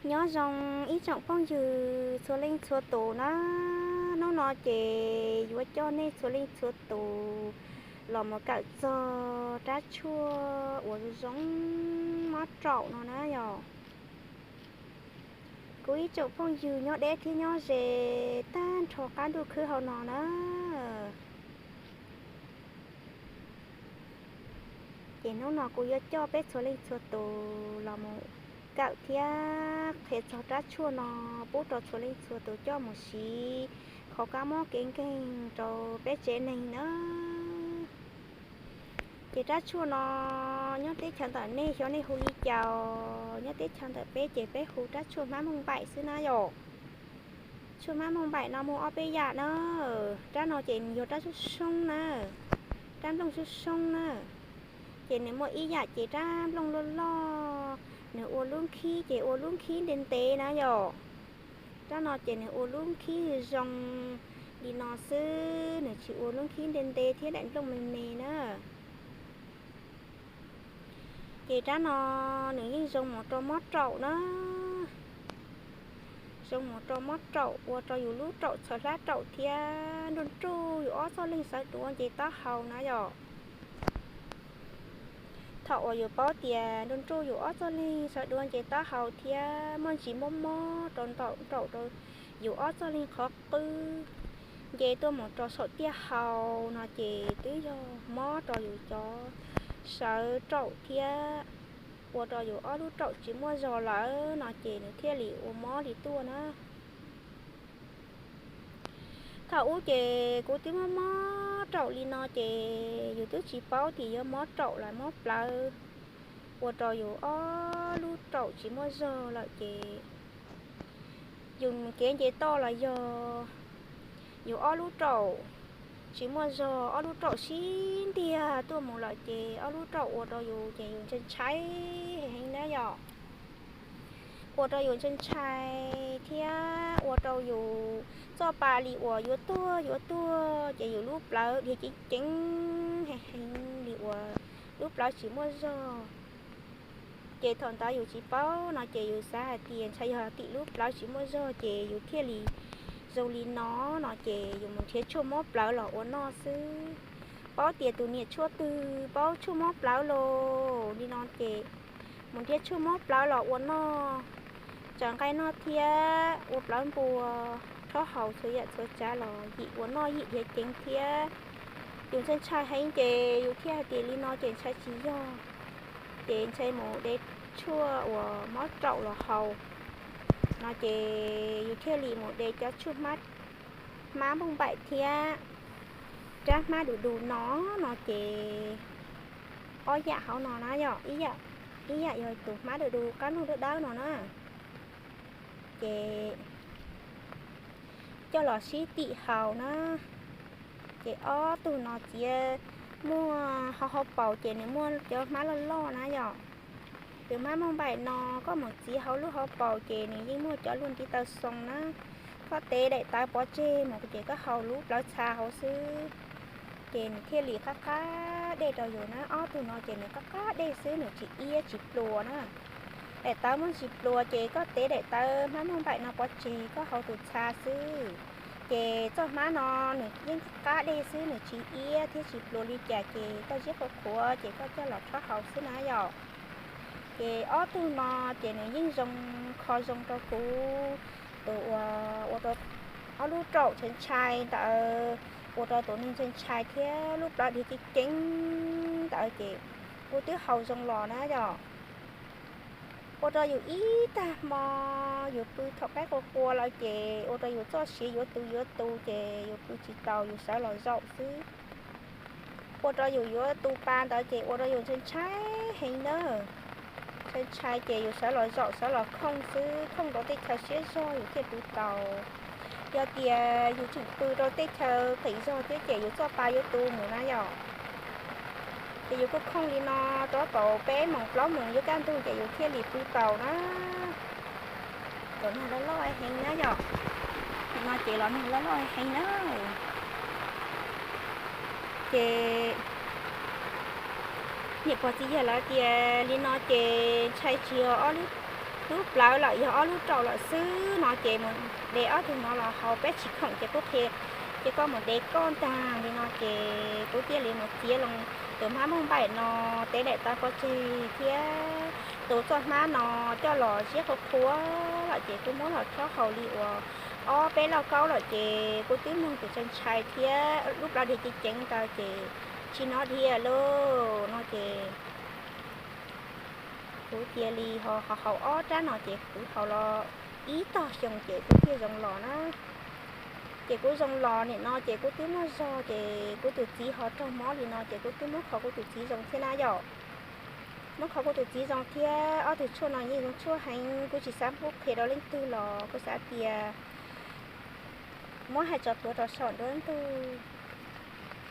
Nyob zoo ib tsoom phooj ywg txhua leej txhua tus na, hnub no ces yuav coj nej txhua leej txhua tus los mus kawm txog rab tshuaj uas zoo zoo mob raum no na yom. Kuv ib tsoom phooj ywg nyob deb thiab nyob ze tag nrho qab ntuj khwb hauv no na. Ces hnub no kuv yuav coj peb txhua leej txhua tus los mus kawm thiab qhia txog rab tshuaj no pub rau txhua leej txhua tus coj mus siv qhov kab mob kev nkeeg rau peb tsev neeg na. Ces rab tshuaj no nyob teb chaws ntawm nej xyov nej hu li cas, nyob teb chaws ntawm peb ces peb hu rab tshuaj hmab mooj npaim xwb na yom. Tshuaj hmab mooj npaim no muaj ob peb yam na. Rab no ces nws yog rab soob soob na, rab nplooj soob soob na. Ces nws muaj ib yam ces rab nplooj loj loj, nws ua lub nkhib ces ua lub nkhib ntev ntev na yom. Rab no ces nws ua lub nkhib zoo li no xwb, nws tsis ua lub nkhib ntev ntev thiab daim nplooj me me na. Ces rab no nws yeej zoo mus rau mob raum na. Zoo mus rau mob raum, ua rau yus lub raum txhaws hlab raum thiab nruj nruj yus ob txoj leeg sawv dua nce taub hau na yom. Thaum uas yus paub tias nruj nruj yus ob txoj leeg sawv dua nce taub hau thiab muaj ntsis mob mob rau nraum nraum rau yus ob txoj leeg qhov qwb nce tuaj mus rau saum tiaj hau no ces twb yog mob rau yus cov sawv raum thiab ua rau yus ob lub raum tsis muaj zog lawm no ces nws thiaj li ua mob li tuaj na. Thaum ub ces kuv twb mob mob raum li no ces yus twb tsis paub tias yog mob raum los mob plawv, ua rau yus ob lub raum tsis muaj zog lawm ces yus mus kev nce toj los yog yus ob lub raum tsis muaj zog, ob lub raum sib ntiag tuaj mus lawm ces ob lub raum ua rau yus ces yus ntshai ntshai heev na yom. Ua rau yus ntshai ntshai thiab ua rau yus txoj pa li uas yuav tuag yuav tuag ces yus lub plawv dhia ceev ceev heev heev li uas lub plawv tsis muaj zog. Ces thaum ntawd yus tsis paub no ces yus xav hais tias ntshai yog tim lub plawv tsis muaj zog ces yus thiaj li zoo li no no ces yus mus nrhiav tshuaj mob plawv los ua noj xwb. Paub tias tus niam tshuaj twg paub tshuaj mob plawv los li no ces mus nrhiav tshuaj mob plawv los ua noj, tsaws nqaij noj thiab ua plawv npua, rhaub haus txhua yam txhua tsav los yim ua noj yim dhia ceev thiab. Yus ntshai ntshai heev ces yus thiaj hais tias li no ces ntshai tsis yog, ces ntshai mus de tshuaj uas mob raum los haus no ces yus thiaj li mus de cov tshuaj hmab, hmab npauj npaim thiab rab hmab du du no, no ces ob yam hauv no na yom, ib yam, ib yam yog tus hmab du du qab nplooj dawb dawb no na, ces coj los sib tim haus na. Ces ob tug no txiav muaj hauv hauv paus ces nws muaj cov hmab loj loj na yom. Tus hmab npauj npaim no koj mus txiav hauv lub hauv paus ces nws yeej muaj cov luaj ntiv taw xoo na. Koj tev daim tawv pov tseg mus ces koj haus lub plawv txha hauv xwb, ces nws thiaj li qab qab dej rau yus na. Ob tug no ces nws qab qab dej xwb, nws tsis iab tsis pluas na. Daim tawv muaj ntsis pluas ces koj tev daim tawv hmab npauj npaim no pov tseg koj haus tus txha xwb, ces txoj hmab no nws yeej qab dej xwb, nws tsis iab thiab tsis pluas li cas ces koj ziab qhuav qhuav ces koj coj los rhaub haus xwb na yom. Ces ob tug no ces nws yeej zoo, kho zoo rau kuv tus uas ua rau ob lub raum ntshai ntshai ntawd, ua rau tus neeg ntshai ntshai thiab lub plawv dhia ceev ceev ntawd ces kuv twb haus zoo los na yom. Ua rau yus ib tag hmo yus pw thaum qaib qua qua lawm ces ua rau yus txoj sia yuav tu yuav tu ces yus pw tsis taus, yus sawv los zaum xwb. Ua rau yus yuav tu pa ntawd ces ua rau yus ntshai ntshai heev na. Ntshai ntshai ces yus sawv los zaum sawv los khooj xwb, khooj rau tej chaw siab zog yus thiaj pw taus. Yog tias yus tseem pw rau tej chaw qis zog thiab ces yus txoj pa yuav tu mus na yom. Ces yus kuj khooj li no rau tau peb moos plaub moos yuav kaj ntug ces yus thiaj li pw taus na. Los nag loj loj heev na yom. No ces los nag loj loj heev na. Ces niam pog txiv yawg lawv tias li no ces ntshai tsis yog ob lub lub plawv lawm yog ob lub raum lawm xwb no ces mus de ob tug no los haus peb tsis khoom ces kuv qhia ces koj mus de koj ntag li no ces kuv thiaj li mus txiav loo tus hmab npauj npaim no, tev daim tawv pov tseg thiab tus txoj hmab no coj los ziab qhuav qhuav lawm ces kuv muab los rhaub haus li uas ob peb lauj kaub lawm ces kuv twb mloog tus ntshai ntshai thiab lub plawv dhia ceev ceev ntawd ces tsis hnov dhia lauj no ces kuv cia li ho haus ob rab no ces kuv haus los ib tog xyoo ces kuv thiaj zoo los na. Ces kuv zoo los nim no ces kuv twb muaj zog ces kuv tus txiv ho raug mob li no ces kuv twb muab kho kuv tus txiv zoo thiab na yom. Muab kho kuv tus txiv zoo thiab ob tug tshuaj no yeej zoo tshuaj heev, kuv tsis xav pub qhia rau leej twg los kuv xav tias muab hais tso plhuav rau saum nruab ntug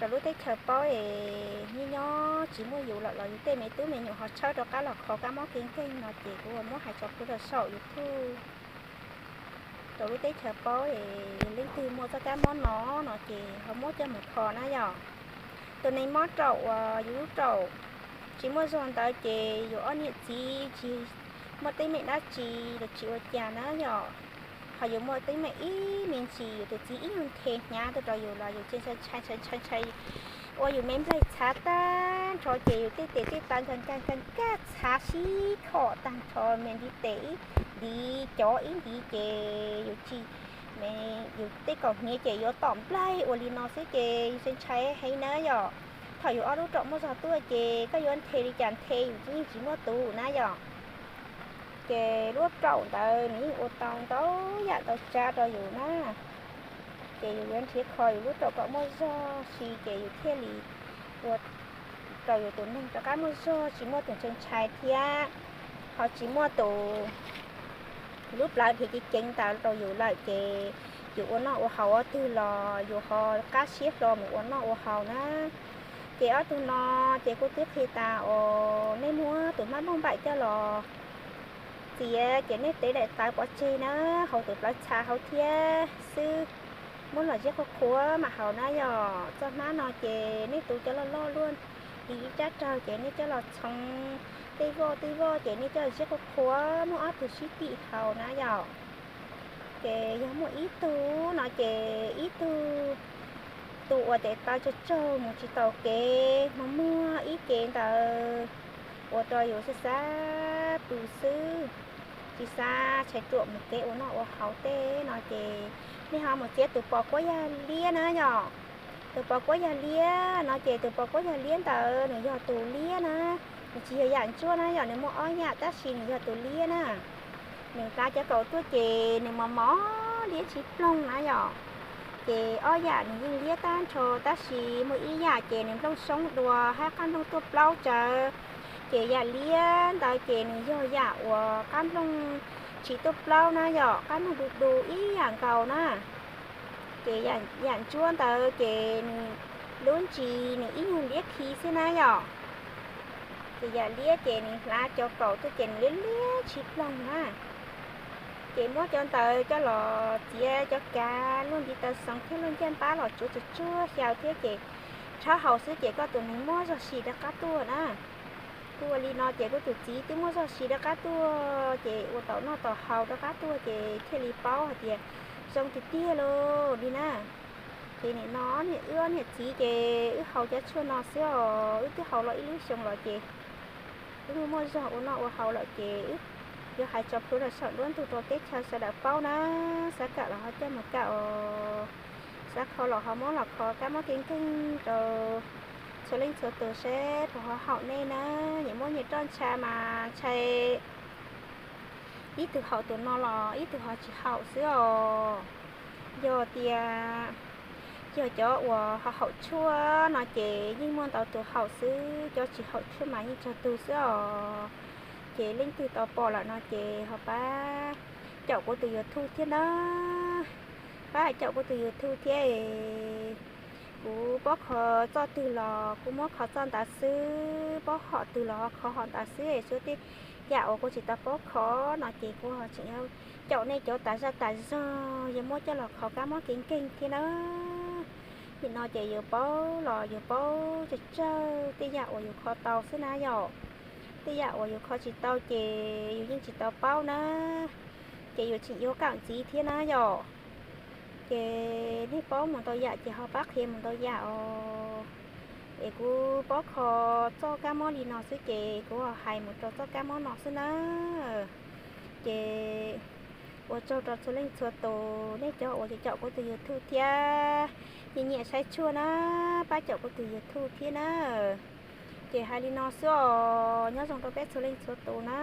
rau lub teb chaws paub es nyob nyob tsis muaj yus lawm los yus tej me tub me nyuam ho tshawb rov qab los kho kab mob kev nkeeg no ces kuv muab hais tso plhuav rau saum YouTube rau lub teb chaws paub es leej twg muaj txoj kab mob no no ces ho muab coj mus kho na yom. Tus neeg mob raum uas yus lub raum tsis muaj zog ntawd ces yus ob niam txiv tsis muaj teeb meem dab tsi los tsis ua cas na yom. Ho yus muaj teeb meem ib me ntsis yus tus txiv ib nyuag nthe hnyav tuaj rau yus los yus cia ntshai ntshai ntshai ntshai ua yus me nplaig txhav tag nrho ces yus tej tes tej taw nkag nkag nkag nkag txhav sib khom tag nrho me ntiv tes ib ntiv cov ib ntiv ces yus tsis, yus tej kaum hniav ces yuav tom nplaig ua li no xwb ces yus ntshai ntshai heev na yom. Thaum yus ob lub raum muaj zog tuaj ces koj yuav nthe li cas nthe yus yeej tsis muaj tus na yom. Ces lub raum ntawd nws yeej ua tau ntau yam ntau tsav rau yus na. Ces yus yuav nrhiav kho yus lub raum kom muaj zog si ces yus thiaj li ua rau yus tus neeg rov qab muaj zog tsis muaj tus ntshai ntshai thiab ho tsis muaj tus lub plawv dhia ceev ceev ntawd rau yus lawm ces yus ua noj ua haus ob twg los yus ho qab siab hlo mus ua noj ua haus na. Ces ob tug no ces kuv twb qhia tas uas nej muab tus hmab npauj npaim coj los txiav ces nej tev daim tawv pov tseg na, hauv tus plawv txha hauv thiab xwb, muab los ziab qhuav qhuav mam haus na yom. Txoj hmab no ces nej tus cov loj loj luaj li ib rab rawg ces nej coj los txhoov tej voj tej voj ces nej coj los ziab qhuav qhuav muab ob tug sib tim haus na yom. Ces yog muaj ib tug no ces ib tug, tus uas tes taw tsawg tsawg mus tsis taus kev hmo muag ib ce ntawd ua rau yus xav xav pw xwb, tsis xav tshais ruam mus kev ua noj ua haus tej no ces nej ho mus txiav tus pos kuab yag liab na yom. Tus pos kuab yag liab no ces tus pos kuab yag liab ntawd nws yog tus liab na, nws tsis yog yam ntsuab na yom, nws muaj ob yam tab sis nws yog tus liab na. Nws hlav cov kaum tuaj ces nws mos mos liab tsis ploog na yom. Ces ob yam nws yeej liab tag nrho tab sis muaj ib yam ces nws nplooj soob dua hab qab nplooj tuaj plaub tsawv. Ces yam liab ntawd ces nws yog yam uas qab nplooj tsis tuaj plaub na yom, qab nplooj du du ib yam nkaus na. Ces yam ntsuab ntawd ces nws lub ntsis nws ib nyuag liab khi xwb na yom. Ces yam liab ces nws hlav cov kaum tuaj ces nws liab liab tsis ploog na. Ces muab cov ntawd coj los txiav cov kav luaj ntiv taw xeev thiab luaj ncej npab los tsuav tsuag tsuag xyaw thiab ces rhaub haus xwb ces koj tus neeg muaj zog si rov qab tuaj na. Kuj ua li no ces kuv tus txiv twb muaj zog si rov qab tuaj ces ua tau noj tau haus rov qab tuaj ces thiaj li paub hais tias zoo tiag tiag lauj li na. Ces nim no wb ob niam txiv ces wb haus cov tshuaj no xwb os, wb twb haus los ib lub xyoo los ces wb muaj muaj zog ua noj ua haus lawm ces wb yuav hais tso plhuav rau saum nruab ntug rau teb chaws sawv daws paub na, xav kawm los ho coj mus kawm os, xav kho los ho muab los kho kab mob kev nkeeg rau txhua leej txhua tus seb puas ho haum nej na. Nyias muab nyias roj ntsha mas ntshai ib tug haum tus no los ib tug ho tsis haum xwb os. Yog tias yog cov uas ho haum tshuaj no ces yeej muaj ntau tus haum xwb, cov tsis haum tshuaj mas yeej tsawg tug xwb os. Ces leej twg tau pom lawm no ces ho pab caum kuv tus YouTube thiab na. Pab caum kuv tus YouTube thiab es kuv paub qhov txoj twg los kuv muab qhov txoj ntawd xwb, paub hom twg los ho qhov hom ntawd xwb es suav tej yam uas kuv tsis tau paub qhov no ces kuv ho tseem caum nej cov tas zaj tas zog yog muab coj los kho kab mob kev nkeeg thiab na. Nim no ces yus paub los yus paub tsawg tsawg tej yam uas yus kho tau xwb na yom. Tej yam uas yus kho tsis tau ces yus yeej tsis tau paub na, ces yus tseem yuav kaam ntxiv thiab na yom. Ces nej paub mus ntau yam ces ho pab qhia mus ntau yam os. Es kuv paub kho txoj kab mob li no xwb ces kuv hais mus rau txoj kab mob no xwb na. Ces ua tsaug rau txhua leej txhua tus, nej cov uas caum kuv tus YouTube thiab, nyiam nyiam saib tshuaj na, pab caum kuv tus YouTube thiab na. Ces hais li no xwb os, nyob zoo rau peb txhua leej txhua tus na.